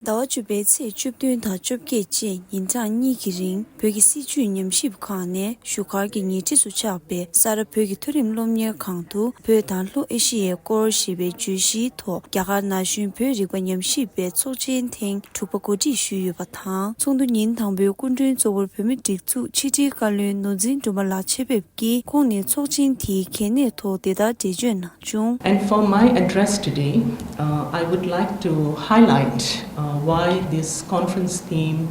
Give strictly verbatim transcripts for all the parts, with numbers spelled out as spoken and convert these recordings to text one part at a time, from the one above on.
ཟླ་བ་བཅུ་པའི་ཚེས་བཅུ་བདུན་དང་བཅོ་བརྒྱད་བཅས་ཉིན་གྲངས་གཉིས་ཀྱི་རིང་བོད་ཀྱི་སྲིད་བྱུས་ཉམས་ཞིབ་ཁང་ནས་བཞུགས་སྒར་གྱི་ཉེ་འཁྲིས་སུ་ཆགས་པའི་ས་རཱ་བོད་ཀྱི་མཐོ་རིམ་སློབ་གཉེར་ཁང་དུ་བོད་དང་ལྷོ་ཨེ་ཤི་ཡའི་སྐོར་ཞེས་པའི་བརྗོད་གཞིའི་ཐོག་རྒྱ་གར་ན་གཞོན་བོད་རིག་པ་ཉམས་ཞིབ་པའི་ཚོགས་ཆེན་ཐེངས་དྲུག་པ་གོ་སྒྲིག་ཞུས་ཡོད་པ་དང་། ཚོགས་འདུ་ཉིན་དང་པོའི་སྐུ་མགྲོན་གཙོ་བོར་བོད་མིའི་སྒྲིག་འཛུགས་ཕྱི་དྲིལ་བཀའ་བློན་ནོར་འཛིན་སྒྲོལ་མ་ལགས་ཆེད་ཕེབས་ཀྱིས་ཁོང་ནས་ཚོགས་ཆེན་དེའི་གལ་གནད་ཐོག་དེ་ལྟར་འགྲེལ་བརྗོད་གནང་བྱུང་། And for my address today, uh, I would like to highlight uh, why this conference theme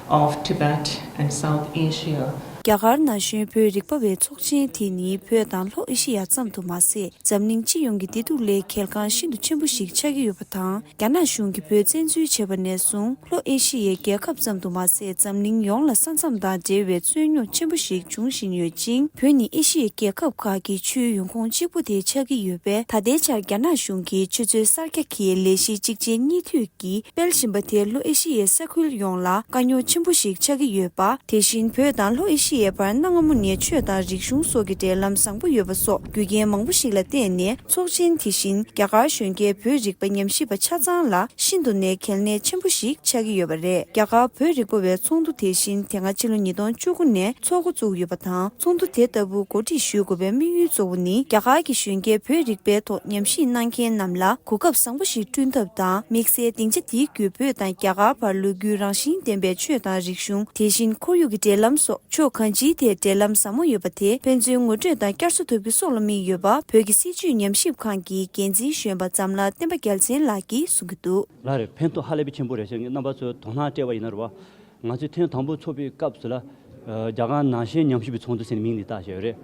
of Tibet and South Asia. རྒྱ་གར་ན་གཞོན་བོད་རིག་པ་བའི་ཚོགས་ཆེན་དེ་ནི་བོད་དང་ལྷོ་ཨེ་ཤི་ཡ་ཙམ་དུ་མ་ཟད། འཛམ་གླིང་སྤྱི་ཡོངས་ཀྱི་བདེ་སྡུག་ལ་གལ་འགངས་ཤིན་ཏུ་ཆེན་པོ་ཞིག་ཆགས་ཀྱི་ཡོད་པ་དང་། རྒྱ་ནག་གཞུང་གིས་བོད་བཙན་འཛུལ་བྱས་པ་ནས་བཟུང་། ལྷོ་ཨེ་ཤི་ཡའི་རྒྱལ་ཁབ་ཙམ་དུ་མ་ཟད། འཛམ་གླིང་ཡོངས་ལ་ས་མཚམས་དང་འབྲེལ་བའི་རྩོད་རྙོག་ཆེན་པོ་ཞིག་འབྱུང་བཞིན་ཡོད་ཅིང་། བོད་ནི་ཨེ་ཤི་ཡའི་རྒྱལ་ཁབ་ཁག་གི་ཆུའི་ཡོང་ཁུངས་གཅིག་པུ་དེ་ཆགས་ཀྱི་ཡོད་པས། ད་ལྟའི་ཆར་རྒྱ་ནག་གཞུང་གིས་ཆུ་མཛོད་གསར་རྒྱག་གི་ལས་གཞི་གཅིག་ཅན་གཉིས་མཐུད་ཀྱིས་སྤེལ་བཞིན་པ་དེ་ལྷོ་ཨེ་ཤི་ཡའི་ས་ཁུལ་ཡོངས་ལ་དཀའ་རྙོག་ཆེན་པོ་ཞིག་ཆགས་ཀྱི་ཡོད་པ། དེ་བཞིན་བོད་དང་ལྷོ་ཨེ་ཤི་ཡའི་བར་གནའ་སྔ་མོ་ནས་ཆོས་དང་རིག་གཞུང་སོགས་ཀྱི་འབྲེལ་ལམ་བཟང་པོ་ཡོད་པ་སོགས་རྒྱུ་རྐྱེན་མང་པོ་ཞིག་ལ་བརྟེན་ནས། ཚོགས་ཆེན་དེ་བཞིན་རྒྱ་གར་གཞོན་སྐྱེས་བོད་རིག་པ་ཉམས་ཞིབ་པ་ཆ་ཚང་ལ་ཤིན་ཏུ་ནས་གལ་གནད་ཆེན་པོ་ཞིག་ཆགས་ཀྱི་ཡོད་པ་རེད། རྒྱ་གར་བོད་རིག་པ་བའི་ཚོགས་འདུ་དེ་བཞིན་དེ་སྔ་ཕྱི་ལོ་ཉིས་སྟོང་བཅུ་དགུ་ནས་ཚོགས་འགོ་བཙུགས་ཡོད་པ་དང་། ཚོགས་འདུ་དེ་ལྟ་བུ་གོ་སྒྲིག་ཞུ་དགོས་པའི་དམིགས་ཡུལ་གཙོ་བོ་ནི། རྒྱ་གར་གྱི་གཞོན་སྐྱེས་བོད་རིག་པའི་ཐོག་ཉམས་ཞིབ་གནང་མཁན་རྣམས་ལ་གོ་སྐབས་བཟང་པོ་ཞིག་བསྐྲུན་ཐབས་དང་། དམིགས་བསལ་སྡིངས་ཆ་དེའི་བརྒྱུད་བོད་དང་རྒྱ་གར་བར་ལོ་རྒྱུས་རང་བཞིན་ལྡན་པའི་ཆོས་དང་རིག་གཞུང་། དེ་བཞིན་ཁོར་ཡུག་གི་འབྲེལ་ལམ་སོགས་ཕྱོགས་གང་ཅིའི་ཐད་འབྲེལ་ལམ་ཟབ་མོ་ཡོད་པ་དེ་ཕན་ཚུན་ངོ་སྤྲོད་དང་བསྐྱར་གསོ་ཐུབ་རྒྱུ་སོགས་ལ་དམིགས་ཡོད་པ། བོད་ཀྱི་སྲིད་བྱུས་ཉམས་ཞིབ་ཁང་གི་འགན་འཛིན་གཞོན་པ་འཛམ་ལྷ་བསྟན་པ་རྒྱལ་མཚན་ལགས་ཀྱིས་གསུང་གི་འདུག་ལགས་རེད། ཕན་ཐོགས་ཧ་ལས་པའི་ཆེན་པོ་རེད་ཟེར་ངས་རྣམ་པ་ཚོས་དོ་སྣང་སྤྲད་པ་ཡིན་ན་རེད་བ། ང་ཚོས་ཐེངས་དང་པོ་ཚོགས་པའི་སྐབས་སུ་ལ། ཨ། རྒྱ་གར་ནང་བཞིན་ཉམས་ཞིབ་པའི་ཚོགས་འདུ་ཟེར་ནས་མིང་འདི་བཏགས་བཞག་ཡོད་རེད།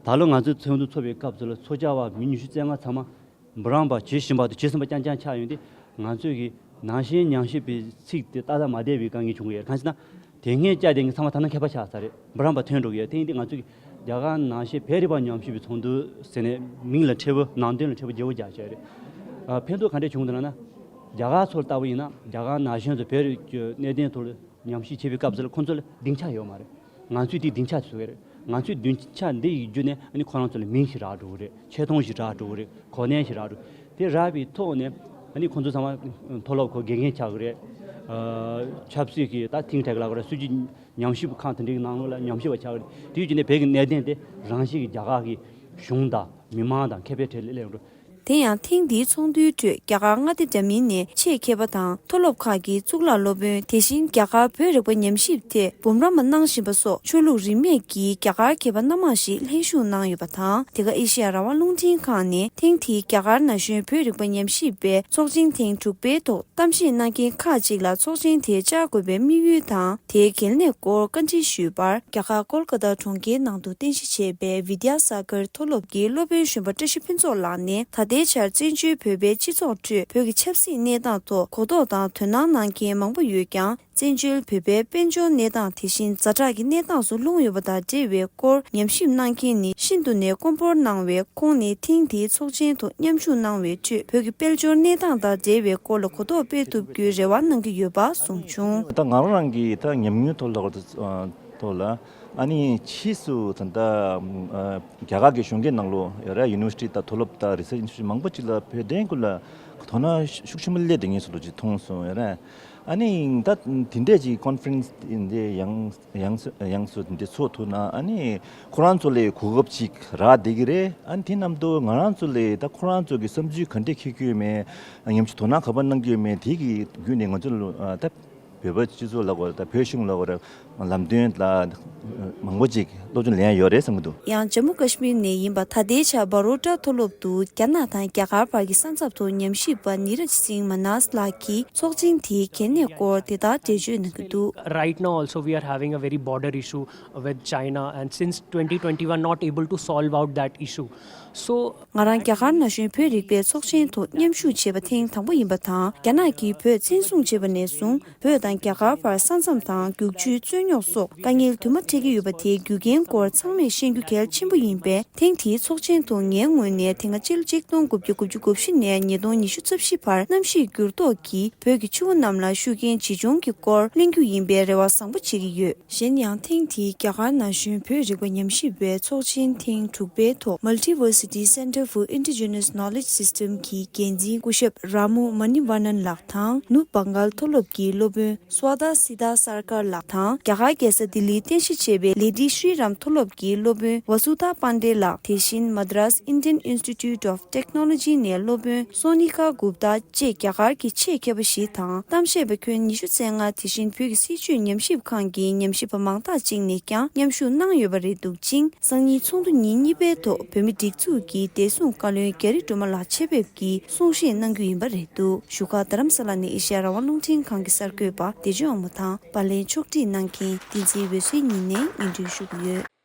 ད་ལོ་ང་ཚོས་ཚོགས་འདུ་ཚོགས་པའི་སྐབས་སུ་ལ་ཚོགས་བཅར་བ་མི་ཉི་ཤུ་རྩ་ལྔ་ཚང་མ་འབུམ་རམས་པ་བྱེད་བཞིན་པ་དང་བྱེད་བཞིན་པ་རྐྱང་རྐྱང་ཆགས་ཡོད་དེ། ང་ཚོས་ཀྱི་ནང་བཞིན་ཉམས་ཞིབ་པའི་ཚིག་དེ་ཏག་ཏག་མ་བསྡད་པའི་དཀའ་ངལ་བྱུང་གི་ཡོད། གང་ཞེ་ན། དེ་སྔའི་བཅར་དེ་ཚང་མ་ད་ནང་མཁས་པ་ཆགས་ཚར་རེད། འབུམ་རམས་པ་ཐོན་འགྲོ་གི་ཡོད། དེ་ཡིན་དུས་ང་ཚོས་ཀྱི་རྒྱ་གར་ནང་བཞིན་བོད་རིག་པ་ཉམས་ཞིབ་པའི་ཚོགས་འདུ་ཟེར་ནས་མིང་ལ་འཁྲི་བོ། ནང་དོན་ལ་འཁྲི་བོ་བརྗེ་བོ་རྒྱག་བྱས་རེད། ཨ། ཕན་ཐོགས་ག་འདྲས་བྱུང་འདུག་ལབ་ན། རྒྱ་གར་ཚོ་ལ་ལྟ་བུ་ཡིན་ན། རྒྱ་གར་ནང་བཞིན་དུ་བོད་རིགས་ཀྱི་གནད་དོན་ཐོག་ལ་ཉམས་ཞིབ་བྱེད་པའི་སྐབས་སུ་ལ་ཁོང་ཚོ་ལ་སྡིངས་ཆ་ཡོད་མ་རེད། ང་ཚོས་དེའི་སྡིངས་ཆ་བཟོ་གི་རེད། ང་ཚོས་སྡིངས་ཆ་འདི་ཡི་བརྒྱུད་ནས་ཨ་ནི་ཁོ་རང་ཚོ་ལ་མིང་ཞིག་རག་འགྲོ་གི་རེད། ཆེ་མཐོང་ཞིག་རག་འགྲོ་གི་རེད། གོ་གནས་ཞིག་རག་འགྲོ། དེ་རག་པའི་ཐོག་ནས་ཨ་ནི་ཁོང་ཚོ་ཚང་མ་མཐོ་སློབ་ཁག་དགེ་རྒན་ཆགས་གི་རེད། ཨ། ཆབ་སྲིད་ཀྱི་ད་ཐིང་ཊེག་ལབ་དགོས་རེད། སྲིད་བྱུས་ཉམས་ཞིབ་ཁང་དེ་འདྲའི་ནང་ལོགས་ལ་ཉམས་ཞིབ་པ་ཆགས་གི་རེད། དེ་ཡི་བརྒྱུད་ནས་བོད་ཀྱི་གནད་དོན་དེ་རང་བཞིན་གྱིས་རྒྱ་གར་གྱི་གཞུང་དང་མི་མང་དང་མཁས་པའི་གྲས་ལ་སླེབས་འགྲོ། དེ་ཡང་ཐེངས་འདིའི་ཚོགས་འདུའི་ཁྲོད་རྒྱ་གར་མངའ་སྡེ་འདྲ་མིན་ནས་ཆེད་མཁས་པ་དང་མཐོ་སློབ་ཁག་གི་གཙུག་ལག་སློབ་དཔོན། དེ་བཞིན་རྒྱ་གར་བོད་རིག་པ་ཉམས་ཞིབ་ཐད་འབུམ་རམས་པ་གནང་བཞིན་པ་སོགས་ཆོས་ལུགས་རིས་མེད་ཀྱི་རྒྱ་གར་མཁས་པ་སྣ་མང་ཞིག་ལྷན་ཞུགས་གནང་ཡོད་པ་དང་། དེ་ག་ཨེ་ཤེ་ཡ་རང་དབང་རླུང་འཕྲིན་ཁང་ནས་ཐེངས་འདིའི་རྒྱ་གར་ན་གཞོན་བོད་རིག་པ་ཉམས་ཞིབ་པའི་ཚོགས་ཆེན་ཐེངས་དྲུག་པའི་ཐོག་གཏམ་བཤད་གནང་མཁན་ཁག་ཅིག་ལ་ཚོགས་ཆེན་དེར་བཅར་དགོས་པའི་དམིགས་ཡུལ་དང་། དེའི་གལ་གནད་སྐོར་བཀའ་འདྲི་ཞུས་པར། རྒྱ་གར་ཀོལ་ཀ་ཏ་གྲོང་ཁྱེར་ནང་དུ་རྟེན་གཞི་བྱས་པའི་བི་དྱ་སཱ་གར་མཐོ་སློབ་ཀྱི་སློབ་དཔོན་གཞོན་པ་བཀྲ་ཤིས་ཕུན་ཚོགས་ལགས་ནས། ད་ལྟའི་ཆར་བཙན་བྱོལ་བོད་པའི་སྤྱི་ཚོགས་ཁྲོད་བོད་ཀྱི་ཆབ་སྲིད་གནས་སྟངས་ཐོག་གོ་རྟོགས་དང་དོ་སྣང་གནང་མཁན་མང་པོ་ཡོད་ཀྱང་། བཙན་བྱོལ་བོད་པའི་དཔལ་འབྱོར་གནས་སྟངས། དེ་བཞིན་ཛ་དྲག་གི་གནས་སྟངས་སུ་ལྷུང་ཡོད་པ་དང་འབྲེལ་བའི་སྐོར་ཉམས་ཞིབ་གནང་མཁན་ནི་ཤིན་ཏུ་ནས་དཀོན་པོར་སྣང་བས། ཁོང་ནས་ཐེངས་འདིའི་ཚོགས་ཆེན་ཐོག་མཉམ་ཞུགས་གནང་བའི་ཁྲོད་བོད་ཀྱི་དཔལ་འབྱོར་གནས་སྟངས་དང་འབྲེལ་བའི་སྐོར་ལ་གོ་རྟོགས་སྤེལ་ཐུབ་རྒྱུའི་རེ་བ་གནང་གི་ཡོད་པ་གསུངས་བྱུང་། ད་ང་རང་རང་གི་ད་ཉམས་མྱོང་ཐོག་ལ་ཐོག་ལ་ཨ་ནི་ཕྱིས་སུ་ད་ལྟ་རྒྱ་གར་གྱི་གཞུང་གི་ནང་ལོགས་ཡོད་ར། ཡུ་ནི་ཝར་སི་ཊི་དང་མཐོ་སློབ་དང་རི་སར་ཆི་ཨིན་སི་ཊི་ཊུཊ་མང་པོ་ཅིག་ལ་བོད་དོན་སྐོར་ལ་དོ་སྣང་ཤུགས་ཆེན་པོ་སླེབས་བསྡད་མཁན་སོགས་ཅིག་མཐོང་སོང་ཡོད་ར། ཨ་ནི་ད་དེ་འདྲས་ཀྱི་ཀོན་ཕ་རེན་སི་འདི་ཡང་ཡང་ཡང་སུ་འདི་ཚོགས་ཐུབ་ན་ཨ་ནི་ཁོ་རང་ཚོ་ལ་གོ་སྐབས་ཅིག་རག་བསྡད་ཀྱི་རེད། ཨ་ནི་དེ་མཉམ་དུ་ང་རང་ཚོ་ལ་ད་ཁོ་རང་ཚོ་གི་བསམ་ཚུལ་ག་འདྲས་འཁྱེར་གྱི་ཡོད་མེད། ཉམས་ཞིབ་དོ་སྣང་ག་པར་གནང་གི་ཡོད་མེད། དེ་གི་བརྒྱུད་ནས་ང་ཚོ་ལ་ད་བོད་པ་སྤྱི་ཚོགས་ལ་གོ་ད་བོད་གཞུང་ལ་གོ་ར་ལམ་སྟོན་ལ་མང་པོ་ཅིག་སློབ་སྦྱོང་ལེན་ཡ་ཡོད་རེད་བསམ་གྱི་འདུག་ཡང་ཇམ་མུ་ཀ་ཤི་མིར་ནས་ཡིན་པ་ད་ལྟའི་ཆར་བྷ་རོ་ཌ་མཐོ་སློབ་ཏུ་རྒྱ་ནག་དང་རྒྱ་གར་བར་གྱི་ས་མཚམས་ཐོག་ཉམས་ཞིབ་པ་ནི་ར་ཇི་སིང་མ་ནཱས་ལགས་ཀྱིས་ཚོགས་ཆེན་དེའི་གལ་གནད་སྐོར་དེ་ལྟར་འགྲེལ་བརྗོད་གནང་གི་འདུག Right now also we are having a very border issue with China, and since twenty twenty we are not able to solve out that issue. So ང་རང་རྒྱ་གར་ན་གཞོན་བོད་རིག་པའི་ཚོགས་ཆེན་ཐོག་མཉམ་ཞུགས་བྱས་པ་ཐེངས་དང་པོ་ཡིན་པ་དང་། རྒྱ་ནག་གིས་བོད་བཙན་བཟུང་བྱས་པ་ནས་བཟུང་བོད་ དང་རྒྱ་གར་བར་ས་མཚམས་དང་རྒྱུག་ཆུའི་རྩོད་རྙོག་སོགས་དཀའ་ངལ་དུ་མ་འཕྲད་ཀྱི་ཡོད་པ་དེའི་རྒྱུ་རྐྱེན་སྐོར་ཚང་མས་ཤེས་རྒྱུ་གལ་ཆེན་པོ་ཡིན་པས། ཐེངས་འདིའི་ཚོགས་ཆེན་ཐོག་ངའི་ངོས་ནས་དེ་སྔ་ཕྱི་ལོ་ཆིག་སྟོང་དགུ་བརྒྱ་དགུ་བཅུ་གོ་བཞི་ནས་ཉིས་སྟོང་ཉི་ཤུ་རྩ་བཞི་བར་གནམ་གཤིས་འགྱུར་ལྡོག་གིས་བོད་ཀྱི་ཕྱུག་པོ་རྣམས་ལ་ཤུགས་རྐྱེན་ཇི་བྱུང་གི་སྐོར་གླེང་རྒྱུ་ཡིན་པའི་རེ་བ་བཟང་པོ་བྱེད་ཀྱི་ཡོད། གཞན་ཡང་ཐེངས་འདིའི་རྒྱ་གར་ན་གཞོན་བོད་རིག་པ་ཉམས་ཞིབ་པའི་ཚོགས་ཆེན་ཐེངས་དྲུག་པའི་ཐོག་Multiversity Center for Indigenous Knowledge System གྱི་འགན་འཛིན་སྐུ་ཞབས་ར་མོ་མ་ནི་ཝ་ནན་ལགས་དང་། ནུབ་བང་གཱལ་མཐོ་སློབ་ཀྱི་སློབ་དཔོན་སྭ་ཏཱ་སི་ཏཱ་སར་ཀར་ལགས་དང་། རྒྱ་གར་རྒྱལ་ས་ལྡི་ལིར་རྟེན་གཞི་བྱས་པའི་ལེ་ཌི་ཤྲི་རམ་མཐོ་སློབ་ཀྱི་སློབ་དཔོན་ཝ་སུ་དྷ་པཱན་ཌེ་ལགས། དེ་བཞིན་Madras Indian Institute of Technology ནས་སློབ་དཔོན་སོ་ནི་ཀ་གུབ་ཏཱ་བཅས་རྒྱ་གར་གྱི་ཆེད་མཁས་པ་བཞི་དང་། གཏམ་བཤད་པ་ཁྱོན་ཉི་ཤུ་རྩ་ལྔ། དེ་བཞིན་བོད་ཀྱི་སྲིད་བྱུས་ཉམས་ཞིབ་ཁང་གི་ཉམས་ཞིབ་པ་མང་དག་ཅིག་ནས་ཀྱང་མཉམ་ཞུགས་གནང་ཡོད་པ་རེད་འདུག་ཅིང་། སང་ཉིན་ཚོགས་འདུ་ཉིན་གཉིས་པའི་ཐོག་བོད་མི་སྒྲིག་འཛུགས་ཀྱི་བདེ་སྲུང་བཀའ་བློན་རྒྱ་རི་སྒྲོལ་མ་ལགས་ཆེད་ཕེབས་ཀྱིས་གསུང་བཤད་གནང་རྒྱུ་ཡིན་པ་རེད་འདུག་བཞུགས་སྒར་རྡ་རམ་ས་ལ་ནས་ཨེ་ཤ་ཡ་རང་དབང་རླུང་འཕྲིན་ཁང་གི་གསར་འགོད་པ་བདེ་ཆེན་དབང་མོ་དང་། པར་ལེན་ཕྱོགས་སྒྲིག་གནང་མཁན་བསྟན་འཛིན་འོད་ཟེར་གཉིས་ནས་སྙན་སྒྲོན་ཞུ་གི་ཡོད།